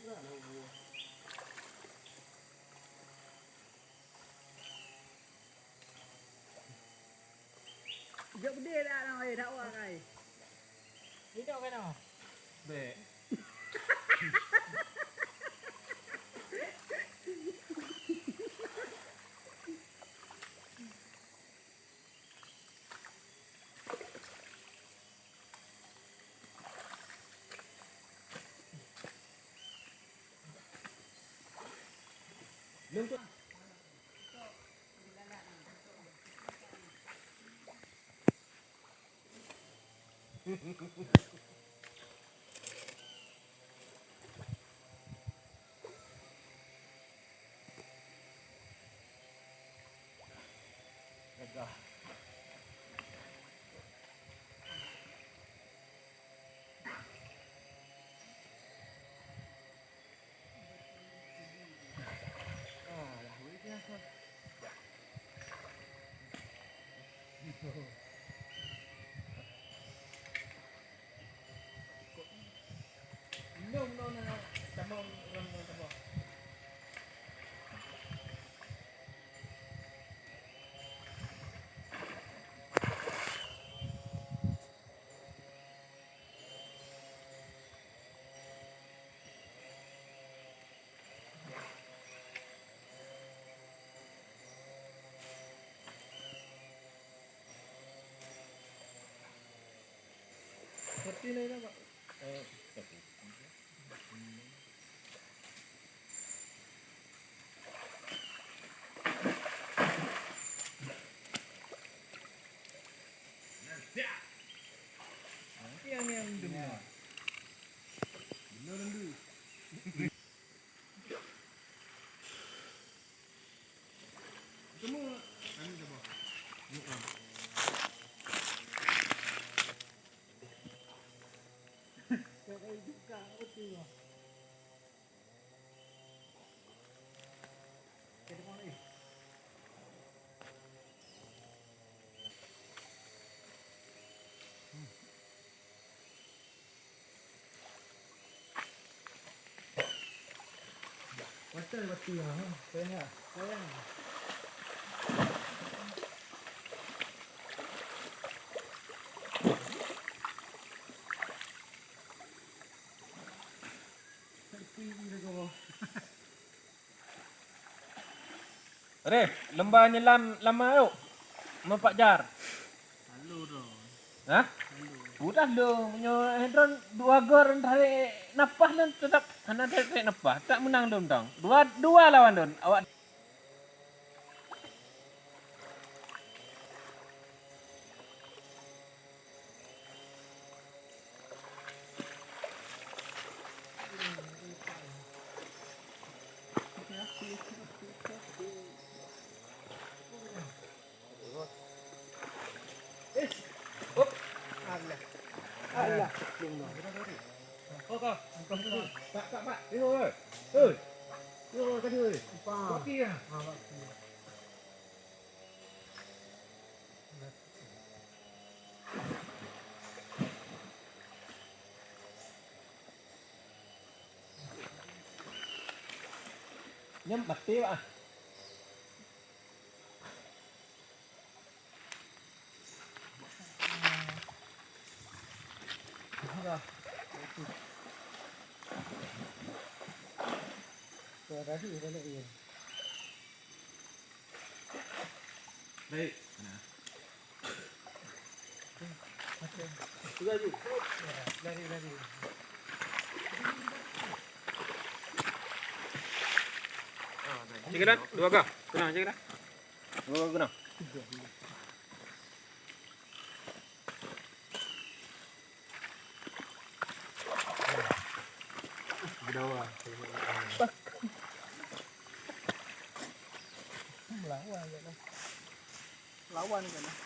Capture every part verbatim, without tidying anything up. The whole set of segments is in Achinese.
Jok gede dah, dah, eh, dah awak, kai. Hidup kan, oh? Bek. Gagah. Ah, lah, weh, biasa. Lom, lom, lom, lom, tamong, lom, lom, tamong. Seperti ini, Pak. Eh, seperti. Yang, yang dunia. Benar, Ndu. Semua kami dah bawa. Bukan. Kau buka apa tu? Watèe, watèe, ha, sayang, sayang. Tapi ini dah kau. Reh, lumba nyelam lama yuk. Meupat jar. Lalu tu. Hah? Lalu. Udah lu, nyoe Hedron dua gor tarik nafas lôn tetap hana tarik nafas. Tak menang lôn dong. Dua, dua lawan lôn. Awak Ish. Hop. Alah. Alah. Pak, pak, pak. Yo, oi. Oi. Yo, tadi, oi. Pak. Kopi ya? Ah, Pak. Nyan maté, Pak. Dah. Tuh, tadi udah naik, iya. Baik. Nah. Lari, lari. Cek dah, dua kah? Tenang, cek dah. Dua kah, tenang. Melawan kan lah. Lawan kan lah.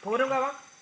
Pukul berapa, Bang?